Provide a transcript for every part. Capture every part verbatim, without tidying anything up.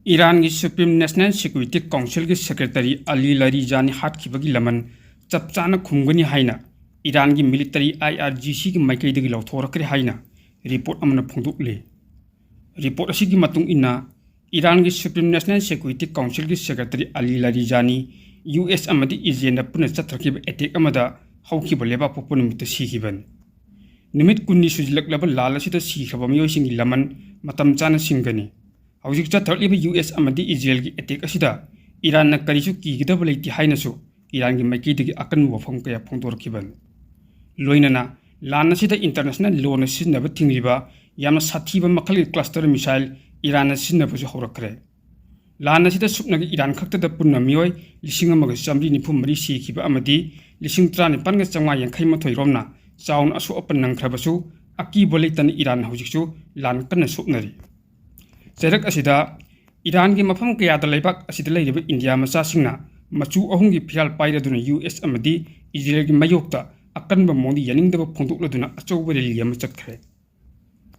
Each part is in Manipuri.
ꯏꯔꯥꯟꯒꯤ Supreme National Security Councilꯒꯤ Secretary Ali Larijani ꯍꯥꯠꯈꯤꯕꯒꯤ ꯂꯃꯟ ꯆꯞ ꯆꯥꯅ ꯈꯨꯝꯒꯅꯤ ꯍꯥꯏꯅ ꯏꯔꯥꯟꯒꯤ military IRGCꯒꯤ ꯃꯥꯏꯀꯩꯗꯒꯤ ꯂꯥꯎꯊꯣꯔꯛꯈ꯭ꯔꯦ ꯍꯥꯏꯅ report ꯑꯃꯅ ꯐꯣꯡꯗꯣꯛꯂꯤ꯫ Report ꯑꯁꯤꯒꯤ ꯃꯇꯨꯡ ꯏꯟꯅ, ꯏꯔꯥꯟꯒꯤ Supreme National Security Councilꯒꯤ Secretary Ali Larijani US ꯑꯃꯗꯤ ꯏꯖꯔꯦꯜꯅ ꯄꯨꯟꯅ ꯆꯠꯊꯔꯛꯈꯤꯕ attack ꯑꯃꯗ ꯍꯧꯈꯤꯕ ꯂꯩꯕꯥꯛꯄꯣꯛꯄ ꯅꯨꯃꯤꯠꯇ ꯁꯤꯈꯤꯕꯅꯤ꯫ ꯅꯨꯃꯤꯠ ꯀꯨꯟꯅꯤ ꯁꯨꯖꯤꯜꯂꯛꯂꯕ ꯂꯥꯟ ꯑꯁꯤꯗ ꯁꯤꯈ꯭ꯔꯕ ꯃꯤꯑꯣꯏꯁꯤꯡꯒꯤ ꯂꯃꯟ ꯃꯇꯝ ꯆꯥꯅ ꯁꯤꯡꯒꯅꯤ꯫ ꯍꯧꯖꯤꯛ ꯆꯠꯊꯔꯛꯂꯤꯕ US ꯑꯃꯗꯤ ꯏꯖꯔꯦꯜꯒꯤ attack ꯑꯁꯤꯗ ꯏꯔꯥꯟꯅ ꯀꯔꯤꯁꯨ ꯀꯤꯒꯗꯕ ꯂꯩꯇꯦ ꯍꯥꯏꯅꯁꯨ ꯏꯔꯥꯟꯒꯤ ꯃꯥꯏꯀꯩꯗꯒꯤ ꯑꯀꯟꯕ ꯋꯥꯐꯝ ꯀꯌꯥ ꯐꯣꯡꯗꯣꯔꯛꯈꯤꯕꯅꯤ꯫ ꯂꯣꯏꯅꯅ ꯂꯥꯟ ꯑꯁꯤꯗ international lawꯅ ꯁꯤꯖꯤꯟꯅꯕ ꯊꯤꯡꯂꯤꯕ ꯌꯥꯝꯅ ꯁꯥꯊꯤꯕ ꯃꯈꯜꯒꯤ cluster missile ꯏꯔꯥꯟꯅ ꯁꯤꯖꯤꯟꯅꯕꯁꯨ ꯍꯧꯔꯛꯈ꯭ꯔꯦ꯫ ꯂꯥꯟ ꯑꯁꯤꯗ ꯁꯨꯞꯅꯒꯤ ꯏꯔꯥꯟ ꯈꯛꯇꯗ ꯄꯨꯟꯅ ꯃꯤꯑꯣꯏ ꯂꯤꯁꯤꯡ ꯑꯃꯒ ꯆꯥꯃꯔꯤ ꯅꯤꯐꯨ ꯃꯔꯤ ꯁꯤꯈꯤꯕ ꯑꯃꯗꯤ ꯂꯤꯁꯤꯡ ꯇꯔꯥꯅꯤꯄꯥꯟꯒ ꯆꯥꯃꯉꯥ ꯌꯥꯡꯈꯩ ꯃꯥꯊꯣꯏ ꯔꯣꯝꯅ ꯆꯥꯎꯅ ꯑꯁꯣꯛ ꯑꯄꯟ ꯅꯪꯈ꯭ꯔꯕꯁꯨ, ꯑꯀꯤꯕ ꯂꯩꯇꯅ ꯏꯔꯥꯟ ꯍꯧꯖꯤꯛꯁꯨ ꯂꯥꯟ ꯀꯟꯅ ꯁꯣꯛꯅꯔꯤ꯫ ꯆꯩꯔꯛ ꯑꯁꯤꯗ ꯏꯔꯥꯟꯒꯤ ꯃꯐꯝ ꯀꯌꯥꯗ ꯂꯩꯕꯥꯛ ꯑꯁꯤꯗ ꯂꯩꯔꯤꯕ ꯏꯟꯗꯤꯌꯥ ꯃꯆꯥꯁꯤꯡꯅ ꯃꯆꯨ ꯑꯍꯨꯝꯒꯤ ꯐꯤꯔꯥꯜ ꯄꯥꯏꯔꯗꯨꯅ US ꯑꯃꯗꯤ ꯏꯖꯔꯦꯜꯒꯤ ꯃꯥꯌꯣꯛꯇ ꯑꯀꯟꯕ ꯃꯑꯣꯡꯗ ꯌꯥꯅꯤꯡꯗꯕ ꯐꯣꯡꯗꯣꯛꯂꯗꯨꯅ ꯑꯆꯧꯕ rally ꯑꯃ ꯆꯠꯈ꯭ꯔꯦ꯫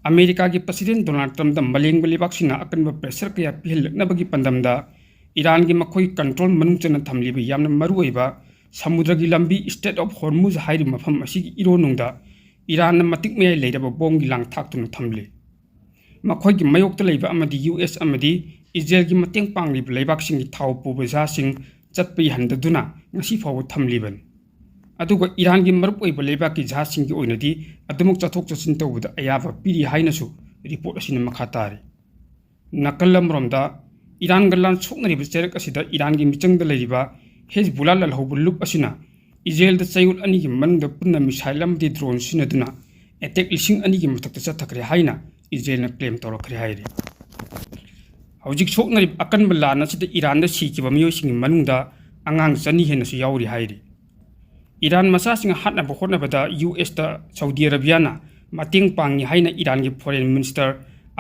ꯑꯃꯦꯔꯤꯀꯥꯒꯤ President Donald Trumpꯗ ꯃꯥꯂꯦꯝꯒꯤ ꯂꯩꯕꯥꯛꯁꯤꯡꯅ ꯑꯀꯟꯕ pressure ꯀꯌꯥ ꯄꯤꯍꯜꯂꯛꯅꯕꯒꯤ ꯄꯥꯟꯗꯝꯗ ꯏꯔꯥꯟꯒꯤ ꯃꯈꯣꯏ control ꯃꯅꯨꯡ ꯆꯟꯅ ꯊꯝꯂꯤꯕ ꯌꯥꯝꯅ ꯃꯔꯨꯑꯣꯏꯕ ꯁꯃꯨꯗ꯭ꯔꯒꯤ ꯂꯝꯕꯤ Strait of Hormuz ꯍꯥꯏꯔꯤꯕ ꯃꯐꯝ ꯑꯁꯤꯒꯤ ꯏꯔꯣꯟꯅꯨꯡꯗ ꯏꯔꯥꯟꯅ ꯃꯇꯤꯛ ꯃꯌꯥꯏ ꯂꯩꯔꯕ bomb ꯒꯤ ꯂꯥꯡ ꯊꯥꯛꯇꯨꯅ ꯊꯝꯂꯤ꯫ ꯃꯈꯣꯏꯒꯤ ꯃꯥꯌꯣꯛꯇ ꯂꯩꯕ ꯑꯃꯗꯤ US ꯑꯃꯗꯤ ꯏꯖꯔꯦꯜꯒꯤ ꯃꯇꯦꯡ ꯄꯥꯡꯂꯤꯕ ꯂꯩꯕꯥꯛꯁꯤꯡꯒꯤ ꯊꯥꯎ ꯄꯨꯕ ꯖꯍꯥꯖꯁꯤꯡ ꯆꯠꯄ ꯌꯥꯍꯟꯗꯗꯨꯅ ꯉꯁꯤ ꯐꯥꯎꯕ ꯊꯝꯂꯤꯕꯅꯤ꯫ ꯑꯗꯨꯒ ꯏꯔꯥꯟꯒꯤ ꯃꯔꯨꯞ ꯑꯣꯏꯕ ꯂꯩꯕꯥꯛꯀꯤ ꯖꯍꯥꯖꯁꯤꯡꯒꯤ ꯑꯣꯏꯅꯗꯤ ꯑꯗꯨꯃꯛ ꯆꯠꯊꯣꯛ ꯆꯠꯁꯤꯟ ꯇꯧꯕꯗ ꯑꯌꯥꯕ ꯄꯤꯔꯤ ꯍꯥꯏꯅꯁꯨ report ꯑꯁꯤꯅ ꯃꯈꯥ ꯇꯥꯔꯤ꯫ ꯅꯥꯀꯜ ꯑꯃꯔꯣꯝꯗ, ꯏꯔꯥꯟꯒ ꯂꯥꯟ ꯁꯣꯛꯅꯔꯤꯕ ꯆꯩꯔꯛ ꯑꯁꯤꯗ ꯏꯔꯥꯟꯒꯤ ꯃꯤꯆꯪꯗ ꯂꯩꯔꯤꯕ ꯍꯤꯖꯕꯨꯜꯂꯥ ꯂꯥꯜꯍꯧꯕ ꯂꯨꯞ ꯑꯁꯤꯅ ꯏꯖꯔꯦꯜꯗ ꯆꯌꯣꯜ ꯑꯅꯤꯒꯤ ꯃꯅꯨꯡꯗ ꯄꯨꯟꯅ missile ꯑꯃꯗꯤ drone ꯁꯤꯖꯤꯟꯅꯗꯨꯅ attack ꯂꯤꯁꯤꯡ ꯑꯅꯤꯒꯤ ꯃꯊꯛꯇ ꯆꯠꯊꯈ꯭ꯔꯦ ꯍꯥꯏꯅ ꯏꯖꯔꯦꯜꯅ claim ꯇꯧꯔꯛꯈ꯭ꯔꯦ ꯍꯥꯏꯔꯤ꯫ ꯍꯧꯖꯤꯛ ꯁꯣꯛꯅꯔꯤꯕ ꯑꯀꯟꯕ ꯂꯥꯟ ꯑꯁꯤꯗ ꯏꯔꯥꯟꯗ ꯁꯤꯈꯤꯕ ꯃꯤꯑꯣꯏꯁꯤꯡꯒꯤ ꯃꯅꯨꯡꯗ ꯑꯉꯥꯡ ꯆꯅꯤ ꯍꯦꯟꯅꯁꯨ ꯌꯥꯎꯔꯤ ꯍꯥꯏꯔꯤ꯫ ꯏꯔꯥꯟ ꯃꯆꯥꯁꯤꯡ ꯍꯥꯠꯅꯕ ꯍꯣꯠꯅꯕꯗ USꯇ ꯁꯥꯎꯗꯤ ꯑꯔꯥꯕꯤꯌꯥꯅ ꯃꯇꯦꯡ ꯄꯥꯡꯉꯤ ꯍꯥꯏꯅ ꯏꯔꯥꯟꯒꯤ Foreign Minister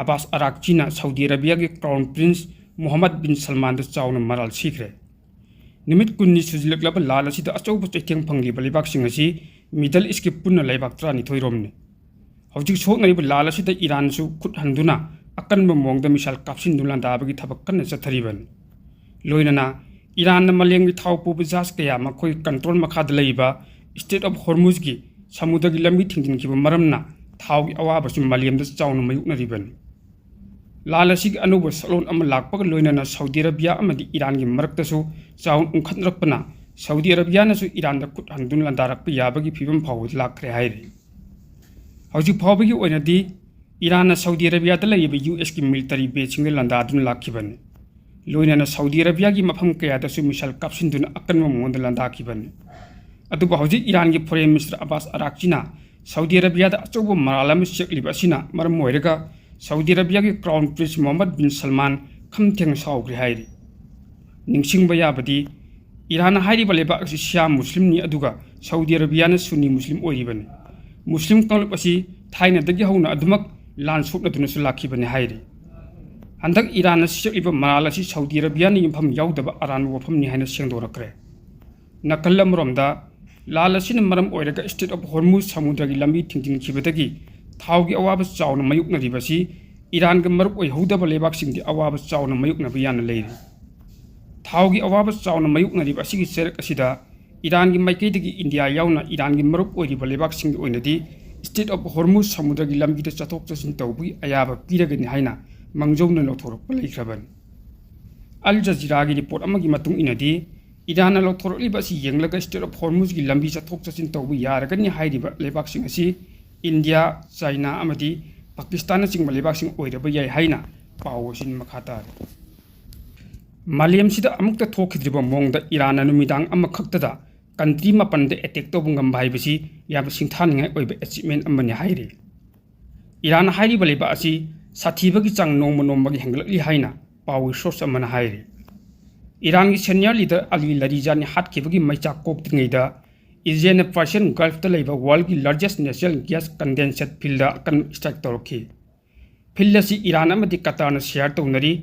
ꯑꯕꯥꯁ ꯑꯔꯥꯛꯆꯤꯅ ꯁꯥꯎꯗꯤ ꯑꯔꯥꯕꯤꯌꯥꯒꯤ Crown Prince ꯃꯨꯍꯝꯃꯗ ꯕꯤꯟ ꯁꯜꯃꯥꯟꯗ ꯆꯥꯎꯅ ꯃꯔꯥꯜ ꯁꯤꯈ꯭ꯔꯦ꯫ ꯅꯨꯃꯤꯠ ꯀꯨꯟꯅꯤ ꯁꯨꯖꯤꯜꯂꯛꯂꯕ ꯂꯥꯟ ꯑꯁꯤꯗ ꯑꯆꯧꯕ ꯆꯩꯊꯦꯡ ꯐꯪꯂꯤꯕ ꯂꯩꯕꯥꯛꯁꯤꯡ ꯑꯁꯤ Middle Eastꯀꯤ ꯄꯨꯟꯅ ꯂꯩꯕꯥꯛ ꯇꯔꯥꯅꯤꯊꯣꯏ ꯔꯣꯝꯅꯤ꯫ ꯍꯧꯖꯤꯛ ꯁꯣꯛꯅꯔꯤꯕ ꯂꯥꯟ ꯑꯁꯤꯗ ꯏꯔꯥꯟꯁꯨ ꯈꯨꯠ ꯍꯟꯗꯨꯅ ꯑꯀꯟꯕ ꯃꯑꯣꯡꯗ ꯃꯤꯁꯥꯏꯜ ꯀꯥꯞꯁꯤꯟꯗꯨꯅ ꯂꯥꯟꯗꯥꯕꯒꯤ ꯊꯕꯛ ꯀꯟꯅ ꯆꯠꯊꯔꯤꯕꯅꯤ꯫ ꯂꯣꯏꯅꯅ ꯏꯔꯥꯟꯅ ꯃꯥꯂꯦꯝꯒꯤ ꯊꯥꯎ ꯄꯨꯕ ꯖꯍꯥꯖ ꯀꯌꯥ ꯃꯈꯣꯏꯒꯤ ꯀꯟꯇ꯭ꯔꯣꯜ ꯃꯈꯥꯗ ꯂꯩꯕ ꯁ꯭ꯇ꯭ꯔꯦꯠ ꯑꯣꯐ ꯍꯣꯔꯃꯨꯖꯒꯤ ꯁꯃꯨꯗ꯭ꯔꯒꯤ ꯂꯝꯕꯤ ꯊꯤꯡꯖꯤꯟꯈꯤꯕ ꯃꯔꯝꯅ ꯊꯥꯎꯒꯤ ꯑꯋꯥꯕꯁꯨ ꯃꯥꯂꯦꯝꯗ ꯆꯥꯎꯅ ꯃꯥꯌꯣꯛꯅꯔꯤꯕꯅꯤ꯫ ꯂꯥꯟ ꯑꯁꯤꯒꯤ ꯑꯅꯧꯕ ꯁꯛꯂꯣꯟ ꯑꯃ ꯂꯥꯛꯄꯒ ꯂꯣꯏꯅꯅ ꯁꯥꯎꯗꯤ ꯑꯔꯥꯕꯤꯌꯥ ꯑꯃꯗꯤ ꯏꯔꯥꯟꯒꯤ ꯃꯔꯛꯇꯁꯨ ꯆꯥꯎꯅ ꯎꯪꯈꯠꯅꯔꯛꯄꯅ ꯁꯥꯎꯗꯤ ꯑꯔꯥꯕꯤꯌꯥꯅꯁꯨ ꯏꯔꯥꯟꯗ ꯈꯨꯠ ꯍꯟꯗꯨꯅ ꯂꯥꯟꯗꯥꯔꯛꯄ ꯌꯥꯕꯒꯤ ꯐꯤꯕꯝ ꯐꯥꯎꯕ ꯂꯥꯛꯈ꯭ꯔꯦ ꯍꯥꯏꯔꯤ꯫ ꯍꯧꯖꯤꯛ ꯐꯥꯎꯕꯒꯤ ꯑꯣꯏꯅꯗꯤ ꯏꯔꯥꯟꯅ ꯁꯥꯎꯗꯤ ꯑꯔꯥꯕꯤꯌꯥꯗ ꯂꯩꯔꯤꯕ ꯌꯨ ꯑꯦꯁꯀꯤ ꯃꯤꯂꯤꯇꯔꯤ ꯕꯦꯖꯁꯤꯡꯗ ꯂꯥꯟꯗꯥꯗꯨꯅ ꯂꯥꯛꯈꯤꯕꯅꯤ꯫ ꯂꯣꯏꯅꯅ ꯁꯥꯎꯗꯤ ꯑꯔꯥꯕꯤꯌꯥꯒꯤ ꯃꯐꯝ ꯀꯌꯥꯗꯁꯨ ꯃꯤꯁꯥꯏꯜ ꯀꯥꯞꯁꯤꯟꯗꯨꯅ ꯑꯀꯟꯕ ꯃꯑꯣꯡꯗ ꯂꯥꯟꯗꯥꯈꯤꯕꯅꯤ꯫ ꯑꯗꯨꯕꯨ ꯍꯧꯖꯤꯛ ꯏꯔꯥꯟꯒꯤ ꯐꯣꯔꯦꯟ ꯃꯤꯅꯤꯁꯇꯔ ꯑꯕꯥꯁ ꯑꯔꯥꯛꯆꯤꯅ ꯁꯥꯎꯗꯤ ꯑꯔꯥꯕꯤꯌꯥꯗ ꯑꯆꯧꯕ ꯃꯔꯥꯜ ꯑꯃ ꯁꯦꯛꯂꯤꯕ ꯑꯁꯤꯅ ꯃꯔꯝ ꯑꯣꯏꯔꯒ ꯁꯥꯎꯗꯤ ꯑꯔꯥꯕꯤꯌꯥꯒꯤ ꯀ꯭ꯔꯥꯎꯟ ꯄ꯭ꯔꯤꯟꯁ ꯃꯣꯍꯝꯃꯗ ꯕꯤꯟ ꯁꯜꯃꯥꯟ ꯈꯝ ꯊꯦꯡꯅ ꯁꯥꯎꯈ꯭ꯔꯦ ꯍꯥꯏꯔꯤ꯫ ꯅꯤꯡꯁꯤꯡꯕ ꯌꯥꯕꯗꯤ, ꯏꯔꯥꯟ ꯍꯥꯏꯔꯤꯕ ꯂꯩꯕꯥꯛ ꯑꯁꯤ ꯁꯤꯌꯥ ꯃꯨꯁꯂꯤꯝꯅꯤ, ꯑꯗꯨꯒ ꯁꯥꯎꯗꯤ ꯑꯔꯥꯕꯤꯌꯥꯅ ꯁꯨꯟꯅꯤ ꯃꯨꯁꯂꯤꯝ ꯑꯣꯏꯔꯤꯕꯅꯤ꯫ ꯃꯨꯁꯂꯤꯝ ꯀꯥꯡꯂꯨꯞ ꯑꯁꯤ ꯊꯥꯏꯅꯗꯒꯤ ꯍꯧꯅ ꯑꯗꯨꯃꯛ ꯂꯥꯟ ꯁꯣꯛꯅꯗꯨꯅꯁꯨ ꯂꯥꯛꯈꯤꯕꯅꯤ ꯍꯥꯏꯔꯤ꯫ ꯍꯟꯗꯛ ꯏꯔꯥꯟꯅ ꯁꯤꯖꯤꯜꯂꯤꯕ ꯃꯔꯥꯜ ꯑꯁꯤ ꯁꯥꯎꯗꯤ ꯑꯔꯥꯕꯤꯌꯥꯅ ꯌꯨꯝꯐꯝ ꯌꯥꯎꯗꯕ ꯑꯔꯥꯟꯕ ꯋꯥꯐꯝꯅꯤ ꯍꯥꯏꯅ ꯁꯦꯡꯗꯣꯔꯛꯈ꯭ꯔꯦ꯫ ꯅꯥꯀꯜ ꯑꯃꯔꯣꯝꯗ, ꯂꯥꯟ ꯑꯁꯤꯅ ꯃꯔꯝ ꯑꯣꯏꯔꯒ ꯁ꯭ꯇ꯭ꯔꯦꯠ ꯑꯣꯐ ꯍꯣꯔꯃꯨꯖ ꯁꯃꯨꯗ꯭ꯔꯒꯤ ꯂꯝꯕꯤ ꯊꯤꯡꯖꯤꯟꯈꯤꯕꯗꯒꯤ ꯊꯥꯎꯒꯤ ꯑꯋꯥꯕ ꯆꯥꯎꯅ ꯃꯥꯌꯣꯛꯅꯔꯤꯕ ꯑꯁꯤ ꯏꯔꯥꯟꯒ ꯃꯔꯨꯞ ꯑꯣꯏꯍꯧꯗꯕ ꯂꯩꯕꯥꯛꯁꯤꯡꯗꯤ ꯑꯋꯥꯕ ꯆꯥꯎꯅ ꯃꯥꯌꯣꯛꯅꯕ ꯌꯥꯅ ꯂꯩꯔꯤ꯫ ꯊꯥꯎꯒꯤ ꯑꯋꯥꯕ ꯆꯥꯎꯅ ꯃꯥꯌꯣꯛꯅꯔꯤꯕ ꯑꯁꯤꯒꯤ ꯆꯩꯔꯛ ꯑꯁꯤꯗ ꯏꯔꯥꯟꯒꯤ ꯃꯥꯏꯀꯩꯗꯒꯤ ꯏꯟꯗꯤꯌꯥ ꯌꯥꯎꯅ ꯏꯔꯥꯟꯒꯤ ꯃꯔꯨꯞ ꯑꯣꯏꯔꯤꯕ ꯂꯩꯕꯥꯛꯁꯤꯡꯒꯤ ꯑꯣꯏꯅꯗꯤ ꯁ꯭ꯇ꯭ꯔꯦꯠ ꯑꯣꯐ ꯍꯣꯔꯃꯨꯖ ꯁꯃꯨꯗ꯭ꯔꯒꯤ ꯂꯝꯕꯤꯗ ꯆꯠꯊꯣꯛ ꯆꯠꯁꯤꯟ ꯇꯧꯕꯒꯤ ꯑꯌꯥꯕ ꯄꯤꯔꯒꯅꯤ ꯍꯥꯏꯅ ꯃꯥꯡꯖꯧꯅꯅ ꯂꯧꯊꯣꯔꯛꯄ ꯂꯩꯈ꯭ꯔꯕꯅꯤ꯫ ꯑꯜ ꯖꯖꯤꯔꯥꯒꯤ ꯔꯤꯄꯣꯔꯠ ꯑꯃꯒꯤ ꯃꯇꯨꯡ ꯏꯟꯅꯗꯤ, ꯏꯔꯥꯟꯅ ꯂꯧꯊꯣꯔꯛꯂꯤꯕ ꯑꯁꯤ ꯌꯦꯡꯂꯒ ꯁ꯭ꯇ꯭ꯔꯦꯠ ꯑꯣꯐ ꯍꯣꯔꯃꯨꯖꯒꯤ ꯂꯝꯕꯤ ꯆꯠꯊꯣꯛ ꯆꯠꯁꯤꯟ ꯇꯧꯕ ꯌꯥꯔꯒꯅꯤ ꯍꯥꯏꯔꯤꯕ ꯂꯩꯕꯥꯛꯁꯤꯡ ꯑꯁꯤ ꯏꯟꯗꯤꯌꯥ, ꯆꯥꯏꯅꯥ ꯑꯃꯗꯤ ꯄꯥꯀꯤꯁꯇꯥꯟꯅꯆꯤꯡꯕ ꯂꯩꯕꯥꯛꯁꯤꯡ ꯑꯣꯏꯔꯕ ꯌꯥꯏ ꯍꯥꯏꯅ ꯄꯥꯎ ꯑꯁꯤꯅ ꯃꯈꯥ ꯇꯥꯔꯤ꯫ ꯃꯥꯂꯦꯝꯁꯤꯗ ꯑꯃꯨꯛꯇ ꯊꯣꯛꯈꯤꯗ꯭ꯔꯤꯕ ꯃꯑꯣꯡꯗ ꯏꯔꯥꯟꯅ ꯅꯨꯃꯤꯗꯥꯡ ꯑꯃꯈꯛꯇꯗ ꯀꯟꯇ꯭ꯔꯤ ꯃꯥꯄꯟꯗ ꯑꯦꯇꯦꯛ ꯇꯧꯕ ꯉꯝꯕ ꯍꯥꯏꯕꯁꯤ ꯌꯥꯝꯅ ꯁꯤꯡꯊꯥꯅꯤꯡꯉꯥꯏ ꯑꯣꯏꯕ ꯑꯦꯆꯤꯞꯃꯦꯟ ꯑꯃꯅꯤ ꯍꯥꯏꯔꯤ꯫ ꯏꯔꯥꯟ ꯍꯥꯏꯔꯤꯕ ꯂꯩꯕꯥꯛ ꯑꯁꯤ ꯁꯥꯊꯤꯕꯒꯤ ꯆꯥꯡ ꯅꯣꯡꯃ ꯅꯣꯡꯃꯒꯤ ꯍꯦꯟꯒꯠꯂꯛꯂꯤ ꯍꯥꯏꯅ ꯄꯥꯎꯒꯤ ꯁꯣꯔꯁ ꯑꯃꯅ ꯍꯥꯏꯔꯤ꯫ ꯏꯔꯥꯟꯒꯤ ꯁꯦꯅꯤꯌꯔ ꯂꯤꯗꯔ ꯑꯂꯤ ꯂꯥꯔꯤꯖꯥꯅꯤ ꯍꯥꯠꯈꯤꯕꯒꯤ ꯃꯩꯆꯥꯛ ꯀꯣꯛꯇ꯭ꯔꯤꯉꯩꯗ, ꯏꯖꯔꯦꯜꯅ ꯄꯥꯔꯁꯤꯌꯟ ꯒꯜꯐꯇ ꯂꯩꯕ ꯋꯥꯔꯜꯒꯤ ꯂꯥꯔꯖꯦꯁ ꯅꯦꯆꯔꯦꯜ ꯒ꯭ꯌꯥꯁ ꯀꯟꯗꯦꯟꯁꯦꯠ ꯐꯤꯜꯗ ꯑꯀꯟꯕ ꯁ꯭ꯇ꯭ꯔꯥꯏꯛ ꯇꯧꯔꯛꯈꯤ꯫ ꯐꯤꯜ ꯑꯁꯤ ꯏꯔꯥꯟ ꯑꯃꯗꯤ ꯀꯇꯥꯔꯅ ꯁꯦꯌꯔ ꯇꯧꯅꯔꯤ꯫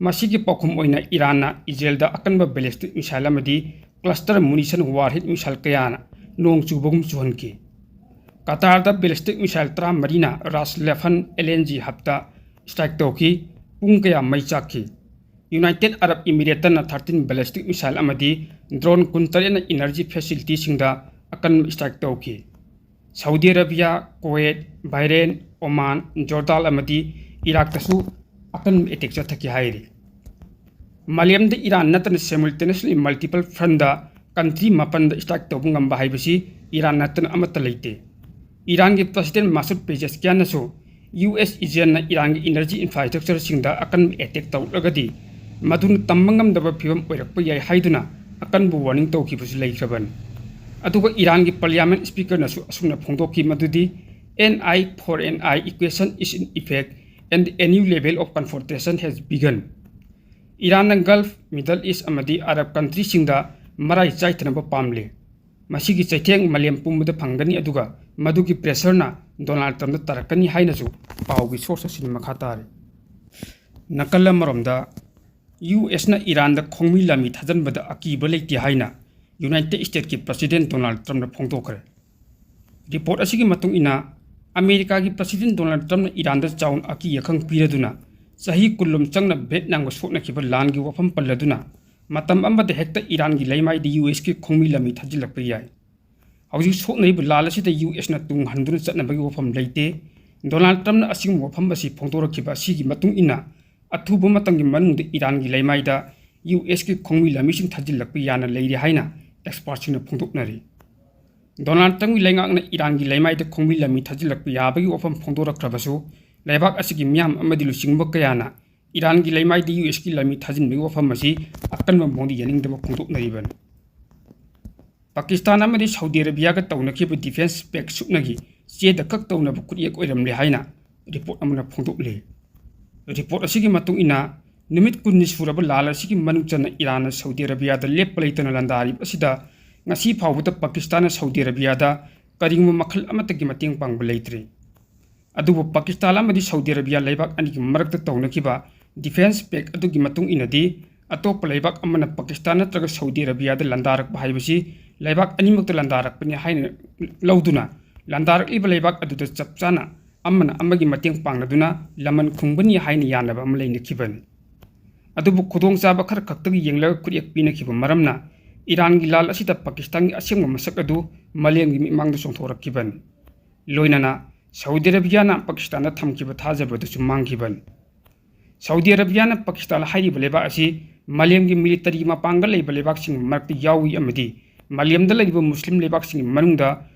ꯃꯁꯤꯒꯤ ꯄꯥꯎꯈꯨꯝ ꯑꯣꯏꯅ ꯏꯔꯥꯟꯅ ꯏꯖꯔꯦꯜꯗ ꯑꯀꯟꯕ ꯕꯦꯂꯤꯁꯇꯤꯛ ꯃꯤꯁꯥꯏꯜ ꯑꯃꯗꯤ ꯀ꯭ꯂꯁꯇꯔ ꯃꯨꯅꯤꯁꯟ ꯋꯥꯔꯍꯦꯗ ꯃꯤꯁꯥꯏꯜ ꯀꯌꯥꯅ ꯅꯣꯡ ꯆꯨꯕꯒꯨꯝ ꯆꯨꯍꯟꯈꯤ꯫ ꯀꯇꯥꯔꯗ ꯕꯦꯂꯤꯁꯇꯤꯛ ꯃꯤꯁꯥꯏꯜ ꯇꯔꯥꯃꯔꯤꯅ Ras Laffan L N G ꯍꯕꯇ strike ꯇꯧꯈꯤ꯫ ꯄꯨꯡ ꯀꯌꯥ ꯃꯩ ꯆꯥꯛꯈꯤ꯫ United Arab Emirates ꯅ thirteen ballistic missile ꯑꯃꯗꯤ drone ꯀꯨꯟꯇꯔꯦꯠꯅ energy facility ꯁꯤꯡꯗ ꯑꯀꯟꯕ strike ꯇꯧꯈꯤ꯫ ꯁꯥꯎꯗꯤ ꯑꯔꯥꯕꯤꯌꯥ, ꯀꯨꯋꯦꯠ, ꯕꯍꯔꯦꯟ, ꯑꯣꯃꯥꯟ, ꯖꯣꯔꯗꯥꯟ ꯑꯃꯗꯤ ꯏꯔꯥꯛꯇꯁꯨ ꯑꯀꯟꯕ attack ꯆꯠꯊꯈꯤ ꯍꯥꯏꯔꯤ꯫ ꯃꯥꯂꯦꯝꯗ ꯏꯔꯥꯟ ꯅꯠꯇꯅ simultaneously multiple front ꯇ country ꯃꯥꯄꯟꯗ strike ꯇꯧꯕ ꯉꯝꯕ ꯍꯥꯏꯕꯁꯤ ꯏꯔꯥꯟ ꯅꯠꯇꯅ ꯑꯃꯠꯇ ꯂꯩꯇꯦ꯫ ꯏꯔꯥꯟꯒꯤ President ꯃꯁꯨꯗ ꯄꯦꯖꯦꯁꯀꯤꯌꯥꯟꯅꯁꯨ U S agent ꯅ ꯏꯔꯥꯟꯒꯤ energy infrastructure ꯁꯤꯡꯗ ꯑꯀꯟꯕ attack ꯇꯧꯔꯛꯂꯒꯗꯤ ꯃꯗꯨꯅ ꯇꯝꯕ ꯉꯝꯗꯕ ꯐꯤꯚꯝ ꯑꯣꯏꯔꯛꯄ ꯌꯥꯏ ꯍꯥꯏꯗꯨꯅ ꯑꯀꯟꯕ warning ꯇꯧꯈꯤꯕꯁꯨ ꯂꯩꯈ꯭ꯔꯕꯅꯤ꯫ ꯑꯗꯨꯒ ꯏꯔꯥꯟꯒꯤ Parliament Speaker ꯅꯁꯨ ꯑꯁꯨꯝꯅ ꯐꯣꯡꯗꯣꯛꯈꯤ ꯃꯗꯨꯗꯤ, "N I for N I equation is in effect and a new level of confrontation has begun." ꯏꯔꯥꯟꯅ Gulf, Middle East ꯑꯃꯗꯤ Arab country ꯁꯤꯡꯗ ꯃꯔꯥꯏ ꯆꯥꯏꯊꯅꯕ ꯄꯥꯝꯂꯤ꯫ ꯃꯁꯤꯒꯤ ꯆꯩꯊꯦꯡ ꯃꯥꯂꯦꯝ ꯄꯨꯝꯕꯗ ꯐꯪꯒꯅꯤ, ꯑꯗꯨꯒ ꯃꯗꯨꯒꯤ pressure ꯅ Donald Trump ꯇ ꯇꯥꯔꯛꯀꯅꯤ ꯍꯥꯏꯅꯁꯨ ꯄꯥꯎꯒꯤ source ꯑꯁꯤꯅ ꯃꯈꯥ ꯇꯥꯔꯤ꯫ ꯅꯥꯀꯜ ꯑꯃꯔꯣꯝꯗ, U S ꯅ ꯏꯔꯥꯟꯗ ꯈꯣꯡꯃꯤ ꯂꯥꯟꯃꯤ ꯊꯥꯖꯤꯟꯕꯗ ꯑꯀꯤꯕ ꯂꯩꯇꯦ ꯍꯥꯏꯅ United States ꯀꯤ President Donald Trump ꯅ ꯐꯣꯡꯗꯣꯛꯈ꯭ꯔꯦ꯫ Report ꯑꯁꯤꯒꯤ ꯃꯇꯨꯡ ꯏꯟꯅ, ꯑꯃꯦꯔꯤꯀꯥꯒꯤ President Donald Trump ꯅ ꯏꯔꯥꯟꯗ ꯆꯥꯎꯅ ꯑꯀꯤ ꯑꯈꯪ ꯄꯤꯔꯗꯨꯅ ꯆꯍꯤ ꯀꯨꯟ ꯂꯣꯝ ꯆꯪꯅ ꯚꯤꯌꯦꯠꯅꯥꯝꯒ ꯁꯣꯛꯅꯈꯤꯕ ꯂꯥꯟꯒꯤ ꯋꯥꯐꯝ ꯄꯜꯂꯗꯨꯅ, ꯃꯇꯝ ꯑꯃꯗ ꯍꯦꯛꯇ ꯏꯔꯥꯟꯒꯤ ꯂꯩꯃꯥꯏꯗ U S ꯀꯤ ꯈꯣꯡꯃꯤ ꯂꯥꯟꯃꯤ ꯊꯥꯖꯤꯜꯂꯛꯄ ꯌꯥꯏ꯫ ꯍꯧꯖꯤꯛ ꯁꯣꯛꯅꯔꯤꯕ ꯂꯥꯟ ꯑꯁꯤꯗ U S ꯅ ꯇꯨꯡ ꯍꯟꯗꯨꯅ ꯆꯠꯅꯕꯒꯤ ꯋꯥꯐꯝ ꯂꯩꯇꯦ꯫ Donald Trump ꯅ ꯑꯁꯤꯒꯨꯝꯕ ꯋꯥꯐꯝ ꯑꯁꯤ ꯐꯣꯡꯗꯣꯔꯛꯈꯤꯕ ꯑꯁꯤꯒꯤ ꯃꯇꯨꯡ ꯏꯟꯅ, ꯑꯊꯨꯕ ꯃꯇꯝꯒꯤ ꯃꯅꯨꯡꯗ ꯏꯔꯥꯟꯒꯤ ꯂꯩꯃꯥꯏꯗ U S ꯀꯤ ꯈꯣꯡꯃꯤ ꯂꯥꯟꯃꯤꯁꯤꯡ ꯊꯥꯖꯤꯜꯂꯛꯄ ꯌꯥꯅ ꯂꯩꯔꯤ ꯍꯥꯏꯅ expert ꯁꯤꯡꯅ ꯐꯣꯡꯗꯣꯛꯅꯔꯤ꯫ Donald Trump ꯀꯤ ꯂꯩꯉꯥꯛꯅ ꯏꯔꯥꯟꯒꯤ ꯂꯩꯃꯥꯏꯗ ꯈꯣꯡꯃꯤ ꯂꯥꯟꯃꯤ ꯊꯥꯖꯤꯜꯂꯛꯄ ꯌꯥꯕꯒꯤ ꯋꯥꯐꯝ ꯐꯣꯡꯗꯣꯔꯛꯈ꯭ꯔꯕꯁꯨ, ꯂꯩꯕꯥꯛ ꯑꯁꯤꯒꯤ ꯃꯤꯌꯥꯝ ꯑꯃꯗꯤ ꯂꯨꯆꯤꯡꯕ ꯀꯌꯥꯅ ꯏꯔꯥꯟꯒꯤ ꯂꯩꯃꯥꯏꯗ U S ꯀꯤ ꯂꯥꯟꯃꯤ ꯊꯥꯖꯤꯟꯕꯒꯤ ꯋꯥꯐꯝ ꯑꯁꯤ ꯑꯀꯟꯕ ꯃꯑꯣꯡꯗ ꯌꯥꯅꯤꯡꯗꯕ ꯐꯣꯡꯗꯣꯛꯅꯔꯤꯕꯅꯤ꯫ ꯄꯥꯀꯤꯁꯇꯥꯟ ꯑꯃꯗꯤ ꯁꯥꯎꯗꯤ ꯑꯔꯥꯕꯤꯌꯥꯒ ꯇꯧꯅꯈꯤꯕ defence pact ꯁꯨꯞꯅꯒꯤ ꯆꯦꯗ ꯈꯛ ꯇꯧꯅꯕ ꯈꯨꯠꯌꯦꯛ ꯑꯣꯏꯔꯝꯂꯦ ꯍꯥꯏꯅ report ꯑꯃꯅ ꯐꯣꯡꯗꯣꯛꯂꯤ꯫ Report ꯑꯁꯤꯒꯤ ꯃꯇꯨꯡ ꯏꯟꯅ, ꯅꯨꯃꯤꯠ ꯀꯨꯟꯅꯤ ꯁꯨꯔꯕ ꯂꯥꯟ ꯑꯁꯤꯒꯤ ꯃꯅꯨꯡ ꯆꯟꯅ ꯏꯔꯥꯟꯅ ꯁꯥꯎꯗꯤ ꯑꯔꯥꯕꯤꯌꯥꯗ ꯂꯦꯞꯄ ꯂꯩꯇꯅ ꯂꯥꯟꯗꯥꯔꯤꯕ ꯑꯁꯤꯗ, ꯉꯁꯤ ꯐꯥꯎꯕꯗ ꯄꯥꯀꯤꯁꯇꯥꯟꯅ ꯁꯥꯎꯗꯤ ꯑꯔꯥꯕꯤꯌꯥꯗ ꯀꯔꯤꯒꯨꯝꯕ ꯃꯈꯜ ꯑꯃꯠꯇꯒꯤ ꯃꯇꯦꯡ ꯄꯥꯡꯕ ꯂꯩꯇ꯭ꯔꯤ꯫ ꯑꯗꯨꯕꯨ ꯄꯥꯀꯤꯁꯇꯥꯟ ꯑꯃꯗꯤ ꯁꯥꯎꯗꯤ ꯑꯔꯥꯕꯤꯌꯥ ꯂꯩꯕꯥꯛ ꯑꯅꯤꯒꯤ ꯃꯔꯛꯇ ꯇꯧꯅꯈꯤꯕ defence pact ꯑꯗꯨꯒꯤ ꯃꯇꯨꯡ ꯏꯟꯅꯗꯤ, ꯑꯇꯣꯞꯄ ꯂꯩꯕꯥꯛ ꯑꯃꯅ ꯄꯥꯀꯤꯁꯇꯥꯟ ꯅꯠꯇ꯭ꯔꯒ ꯁꯥꯎꯗꯤ ꯑꯔꯥꯕꯤꯌꯥꯗ ꯂꯥꯟꯗꯥꯔꯛꯄ ꯍꯥꯏꯕꯁꯤ ꯂꯩꯕꯥꯛ ꯑꯅꯤꯃꯛꯇ ꯂꯥꯟꯗꯥꯔꯛꯄꯅꯤ ꯍꯥꯏꯅ ꯂꯧꯗꯨꯅ, ꯂꯥꯟꯗꯥꯔꯛꯂꯤꯕ ꯂꯩꯕꯥꯛ ꯑꯗꯨꯗ ꯆꯞ ꯆꯥꯅ ꯑꯃꯅ ꯑꯃꯒꯤ ꯃꯇꯦꯡ ꯄꯥꯡꯅꯗꯨꯅ ꯂꯃꯟ ꯈꯨꯝꯒꯅꯤ ꯍꯥꯏꯅ ꯌꯥꯅꯕ ꯑꯃ ꯂꯩꯅꯈꯤꯕꯅꯤ꯫ ꯑꯗꯨꯕꯨ ꯈꯨꯗꯣꯡꯆꯥꯕ ꯈꯔ ꯈꯛꯇꯒꯤ ꯌꯦꯡꯂꯒ ꯈꯨꯠꯌꯦꯛ ꯄꯤꯅꯈꯤꯕ ꯃꯔꯝꯅ ꯏꯔꯥꯟꯒꯤ ꯂꯥꯜ ꯑꯁꯤꯗ ꯄꯥꯀꯤꯁꯇꯥꯟꯒꯤ ꯑꯁꯦꯡꯕ ꯃꯁꯛ ꯑꯗꯨ ꯃꯥꯂꯦꯝꯒꯤ ꯃꯤꯠꯃꯥꯡꯗ ꯆꯣꯡꯊꯣꯔꯛꯈꯤꯕꯅꯤ꯫ ꯂꯣꯏꯅꯅ ꯁꯥꯎꯗꯤ ꯑꯔꯥꯕꯤꯌꯥꯅ ꯄꯥꯀꯤꯁꯇꯥꯟꯗ ꯊꯝꯈꯤꯕ ꯊꯥꯖꯕ ꯑꯗꯨꯁꯨ ꯃꯥꯡꯈꯤꯕꯅꯤ꯫ ꯁꯥꯎꯗꯤ ꯑꯔꯥꯕꯤꯌꯥꯅ ꯄꯥꯀꯤꯁꯇꯥꯟ ꯍꯥꯏꯔꯤꯕ ꯂꯩꯕꯥꯛ ꯑꯁꯤ ꯃꯥꯂꯦꯝꯒꯤ ꯃꯤꯂꯤꯇꯔꯤꯒꯤ ꯃꯄꯥꯡꯒꯜ ꯂꯩꯕ ꯂꯩꯕꯥꯛꯁꯤꯡꯒꯤ ꯃꯔꯛꯇ ꯌꯥꯎꯏ ꯑꯃꯗꯤ ꯃꯥꯂꯦꯝꯗ ꯂꯩꯔꯤꯕ ꯃꯨꯁꯂꯤꯝ ꯂꯩꯕꯥꯛꯁꯤꯡꯒꯤ ꯃꯅꯨꯡꯗ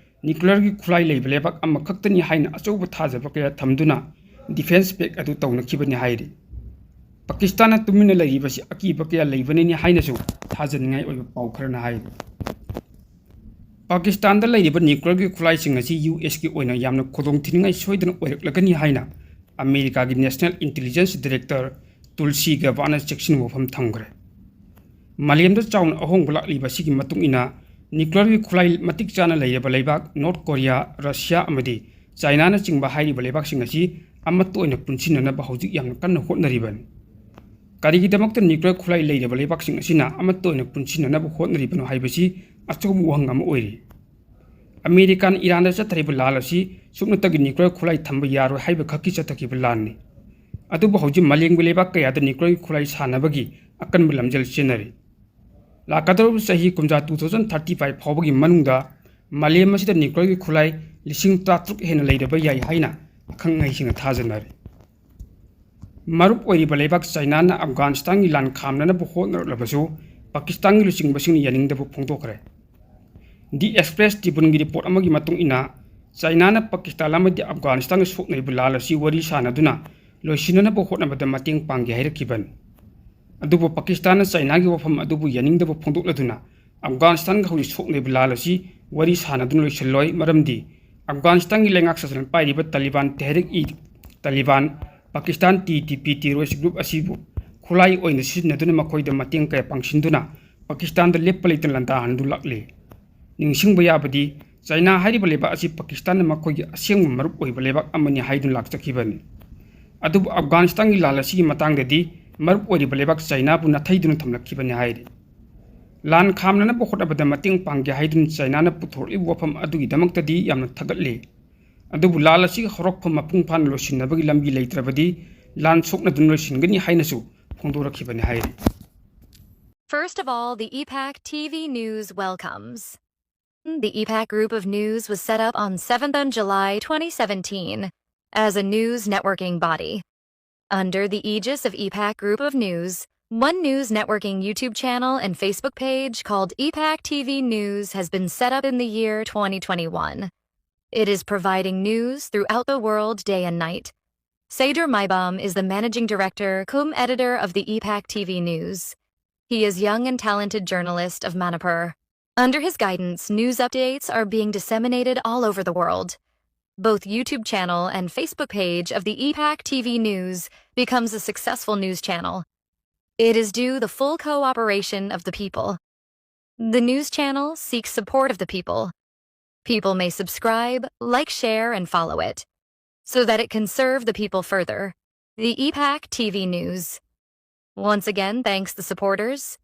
ꯅ꯭ꯌꯨꯀ꯭ꯂꯤꯌꯔꯒꯤ ꯈꯨꯠꯂꯥꯏ ꯂꯩꯕ ꯂꯩꯕꯥꯛ ꯑꯃꯈꯛꯇꯅꯤ ꯍꯥꯏꯅ ꯑꯆꯧꯕ ꯊꯥꯖꯕ ꯀꯌꯥ ꯊꯝꯗꯨꯅ ꯗꯤꯐꯦꯟꯁ ꯄꯦꯛ ꯑꯗꯨ ꯇꯧꯅꯈꯤꯕꯅꯤ ꯍꯥꯏꯔꯤ꯫ ꯄꯥꯀꯤꯁꯇꯥꯟꯅ ꯇꯨꯃꯤꯟꯅ ꯂꯩꯔꯤꯕꯁꯤ ꯑꯀꯤꯕ ꯀꯌꯥ ꯂꯩꯕꯅꯅꯤ ꯍꯥꯏꯅꯁꯨ ꯊꯥꯖꯅꯤꯡꯉꯥꯏ ꯑꯣꯏꯕ ꯄꯥꯎ ꯈꯔꯅ ꯍꯥꯏꯔꯤ꯫ ꯄꯥꯀꯤꯁꯇꯥꯟꯗ ꯂꯩꯔꯤꯕ ꯅ꯭ꯌꯨꯀ꯭ꯂꯤꯌꯔꯒꯤ ꯈꯨꯠꯂꯥꯏꯁꯤꯡ ꯑꯁꯤ ꯌꯨ ꯑꯦꯁꯀꯤ ꯑꯣꯏꯅ ꯌꯥꯝꯅ ꯈꯨꯗꯣꯡꯊꯤꯅꯤꯡꯉꯥꯏ ꯁꯣꯏꯗꯅ ꯑꯣꯏꯔꯛꯂꯒꯅꯤ ꯍꯥꯏꯅ ꯑꯃꯦꯔꯤꯀꯥꯒꯤ ꯅꯦꯁꯅꯦꯜ ꯏꯟꯇꯦꯂꯤꯖꯦꯟꯁ ꯗꯤꯔꯦꯛꯇꯔ ꯇꯨꯜꯁꯤ ꯒꯕꯥꯔꯅ ꯆꯦꯛꯁꯤꯟꯕ ꯋꯥꯐꯝ ꯊꯝꯈ꯭ꯔꯦ꯫ ꯃꯥꯂꯦꯝꯗ ꯆꯥꯎꯅ ꯑꯍꯣꯡꯕ ꯂꯥꯛꯂꯤꯕ ꯑꯁꯤꯒꯤ ꯃꯇꯨꯡ ꯏꯟꯅ ꯅ꯭ꯌꯨꯀ꯭ꯂꯤꯌꯔꯒꯤ ꯈꯨꯠꯂꯥꯏ ꯃꯇꯤꯛ ꯆꯥꯅ ꯂꯩꯔꯕ ꯂꯩꯕꯥꯛ ꯅꯣꯔꯠ ꯀꯣꯔꯤꯌꯥ, ꯔꯁꯤꯌꯥ ꯑꯃꯗꯤ ꯆꯥꯏꯅꯥꯅꯆꯤꯡꯕ ꯍꯥꯏꯔꯤꯕ ꯂꯩꯕꯥꯛꯁꯤꯡ ꯑꯁꯤ ꯑꯃꯠꯇ ꯑꯣꯏꯅ ꯄꯨꯟꯁꯤꯟꯅꯅꯕ ꯍꯧꯖꯤꯛ ꯌꯥꯝꯅ ꯀꯟꯅ ꯍꯣꯠꯅꯔꯤꯕꯅꯤ꯫ ꯀꯔꯤꯒꯤꯗꯃꯛꯇ ꯅ꯭ꯌꯨꯀ꯭ꯂꯤꯌꯔ ꯈꯨꯠꯂꯥꯏ ꯂꯩꯔꯕ ꯂꯩꯕꯥꯛꯁꯤꯡ ꯑꯁꯤꯅ ꯑꯃꯠꯇ ꯑꯣꯏꯅ ꯄꯨꯟꯁꯤꯟꯅꯅꯕ ꯍꯣꯠꯅꯔꯤꯕꯅꯣ ꯍꯥꯏꯕꯁꯤ ꯑꯆꯧꯕ ꯋꯥꯍꯪ ꯑꯃ ꯑꯣꯏꯔꯤ꯫ ꯑꯃꯦꯔꯤꯀꯥꯅ ꯏꯔꯥꯟꯗ ꯆꯠꯊꯔꯤꯕ ꯂꯥꯜ ꯑꯁꯤ ꯁꯨꯞꯅꯇꯒꯤ ꯅ꯭ꯌꯨꯀ꯭ꯂꯤꯌꯔ ꯈꯨꯠꯂꯥꯏ ꯊꯝꯕ ꯌꯥꯔꯣꯏ ꯍꯥꯏꯕ ꯈꯛꯀꯤ ꯆꯠꯊꯈꯤꯕ ꯂꯥꯟꯅꯤ꯫ ꯑꯗꯨꯕꯨ ꯍꯧꯖꯤꯛ ꯃꯥꯂꯦꯝꯒꯤ ꯂꯩꯕꯥꯛ ꯀꯌꯥꯗ ꯅ꯭ꯌꯨꯀ꯭ꯂꯤꯌꯔꯒꯤ ꯈꯨꯠꯂꯥꯏ ꯁꯥꯟꯅꯕꯒꯤ ꯑꯀꯟꯕ ꯂꯝꯖꯦꯜ ꯆꯦꯟꯅꯔꯤ꯫ ꯂꯥꯛꯀꯗꯧꯔꯤꯕ ꯆꯍꯤ ꯀꯨꯝꯖꯥ two thousand thirty five ꯐꯥꯎꯕꯒꯤ ꯃꯅꯨꯡꯗ ꯃꯥꯂꯦꯝ ꯑꯁꯤꯗ ꯅ꯭ꯌꯨꯀ꯭ꯂꯤꯌꯔꯒꯤ ꯈꯨꯠꯂꯥꯏ ꯂꯤꯁꯤꯡ ꯇꯔꯥꯇꯔꯨꯛ ꯍꯦꯟꯅ ꯂꯩꯔꯕ ꯌꯥꯏ ꯍꯥꯏꯅ ꯑꯈꯪ ꯑꯍꯩꯁꯤꯡꯅ ꯊꯥꯖꯅꯔꯤ꯫ ꯃꯔꯨꯞ ꯑꯣꯏꯔꯤꯕ ꯂꯩꯕꯥꯛ ꯆꯥꯏꯅꯥꯅ ꯑꯐꯒꯥꯅꯤꯁꯇꯥꯟꯒꯤ ꯂꯥꯟ ꯈꯥꯝꯅꯅꯕ ꯍꯣꯠꯅꯔꯛꯂꯕꯁꯨ ꯄꯥꯀꯤꯁꯇꯥꯟꯒꯤ ꯂꯨꯆꯤꯡꯕꯁꯤꯡꯅ ꯌꯥꯅꯤꯡꯗꯕ ꯐꯣꯡꯗꯣꯛꯈ꯭ꯔꯦ꯫ ꯗꯤ ꯑꯦꯛꯁꯄ꯭ꯔꯦꯁ ꯇ꯭ꯔꯤꯕꯨꯟꯒꯤ ꯔꯤꯄꯣꯔꯠ ꯑꯃꯒꯤ ꯃꯇꯨꯡ ꯏꯟꯅ, ꯆꯥꯏꯅꯥꯅ ꯄꯥꯀꯤꯁꯇꯥꯟ ꯑꯃꯗꯤ ꯑꯐꯒꯥꯅꯤꯁꯇꯥꯟꯒ ꯁꯣꯛꯅꯔꯤꯕ ꯂꯥꯜ ꯑꯁꯤ ꯋꯥꯔꯤ ꯁꯥꯅꯗꯨꯅ ꯂꯣꯏꯁꯤꯟꯅꯅꯕ ꯍꯣꯠꯅꯕꯗ ꯃꯇꯦꯡ ꯄꯥꯡꯒꯦ ꯍꯥꯏꯔꯛꯈꯤꯕꯅꯤ꯫ ꯑꯗꯨꯕꯨ ꯄꯥꯀꯤꯁꯇꯥꯟꯅ ꯆꯥꯏꯅꯥꯒꯤ ꯋꯥꯐꯝ ꯑꯗꯨꯕꯨ ꯌꯥꯅꯤꯡꯗꯕ ꯐꯣꯡꯗꯣꯛꯂꯗꯨꯅ ꯑꯐꯒꯥꯅꯤꯁꯇꯥꯟꯒ ꯍꯧꯖꯤꯛ ꯁꯣꯛꯅꯔꯤꯕ ꯂꯥꯜ ꯑꯁꯤ ꯋꯥꯔꯤ ꯁꯥꯅꯗꯨꯅ ꯂꯣꯏꯁꯤꯜꯂꯣꯏ, ꯃꯔꯝꯗꯤ ꯑꯐꯒꯥꯅꯤꯁꯇꯥꯟꯒꯤ ꯂꯩꯉꯥꯛ ꯁꯥꯁꯟ ꯄꯥꯏꯔꯤꯕ Taliban Tehrik e Taliban, Pakistan T T P terrorist group ꯑꯁꯤꯕꯨ ꯈꯨꯠꯂꯥꯏ ꯑꯣꯏꯅ ꯁꯤꯖꯤꯟꯅꯗꯨꯅ ꯃꯈꯣꯏꯗ ꯃꯇꯦꯡ ꯀꯌꯥ ꯄꯥꯡꯁꯤꯟꯗꯨꯅ ꯄꯥꯀꯤꯁꯇꯥꯟꯗ ꯂꯦꯞꯄ ꯂꯩꯇꯅ ꯂꯥꯟꯗꯥꯍꯟꯗꯨ ꯂꯥꯛꯂꯤ꯫ ꯅꯤꯡꯁꯤꯡꯕ ꯌꯥꯕꯗꯤ, ꯆꯥꯏꯅꯥ ꯍꯥꯏꯔꯤꯕ ꯂꯩꯕꯥꯛ ꯑꯁꯤ ꯄꯥꯀꯤꯁꯇꯥꯟꯅ ꯃꯈꯣꯏꯒꯤ ꯑꯁꯦꯡꯕ ꯃꯔꯨꯞ ꯑꯣꯏꯕ ꯂꯩꯕꯥꯛ ꯑꯃꯅꯤ ꯍꯥꯏꯗꯨꯅ ꯂꯥꯛꯆꯈꯤꯕꯅꯤ꯫ ꯑꯗꯨꯕꯨ ꯑꯐꯒꯥꯅꯤꯁꯇꯥꯟꯒꯤ ꯂꯥꯜ ꯑꯁꯤꯒꯤ ꯃꯇꯥꯡꯗꯗꯤ ꯃꯔꯨꯞ ꯑꯣꯏꯔꯤꯕ ꯂꯩꯕꯥꯛ ꯆꯥꯏꯅꯥꯕꯨ ꯅꯥꯊꯩꯗꯨꯅ ꯊꯝꯂꯛꯈꯤꯕꯅꯤ ꯍꯥꯏꯔꯤ꯫ ꯂꯥꯟ ꯈꯥꯝꯅꯅꯕ ꯍꯣꯠꯅꯕꯗ ꯃꯇꯦꯡ ꯄꯥꯡꯒꯦ ꯍꯥꯏꯗꯨꯅ ꯆꯥꯏꯅꯥꯅ ꯄꯨꯊꯣꯔꯛꯂꯤꯕ ꯋꯥꯐꯝ ꯑꯗꯨꯒꯤꯗꯃꯛꯇꯗꯤ ꯌꯥꯝꯅ ꯊꯥꯒꯠꯂꯤ꯫ ꯑꯗꯨꯕꯨ ꯂꯥꯟ ꯑꯁꯤꯒꯤ ꯍꯧꯔꯛꯐꯝ ꯃꯄꯨꯡ ꯐꯥꯅ ꯂꯣꯏꯁꯤꯟꯅꯕꯒꯤ ꯂꯝꯕꯤ ꯂꯩꯇ꯭ꯔꯕꯗꯤ ꯂꯥꯟ ꯁꯣꯛꯅꯗꯨꯅ ꯂꯣꯏꯁꯤꯟꯒꯅꯤ ꯍꯥꯏꯅꯁꯨ ꯐꯣꯡꯗꯣꯔꯛꯈꯤꯕꯅꯤ ꯍꯥꯏꯔꯤ꯫ First of all, the E PAC T V News welcomes. The E PAC Group of News was set up on seventh of July twenty seventeen as a news networking body. Under the aegis of E PAC Group of News, One News Networking YouTube channel and Facebook page called E PAC T V News has been set up in the year twenty twenty-one. It is providing news throughout the world day and night. Seydur Maibam is the managing director cum editor of the E PAC T V News. He is young and talented journalist of Manipur. Under his guidance, news updates are being disseminated all over the world. Both YouTube channel and Facebook page of the E PAC T V News becomes a successful news channel. It is due the full cooperation of the people. The news channel seeks support of the people. People may subscribe, like, share, and follow it so that it can serve the people further. The E PAC T V News once again thanks the supporters,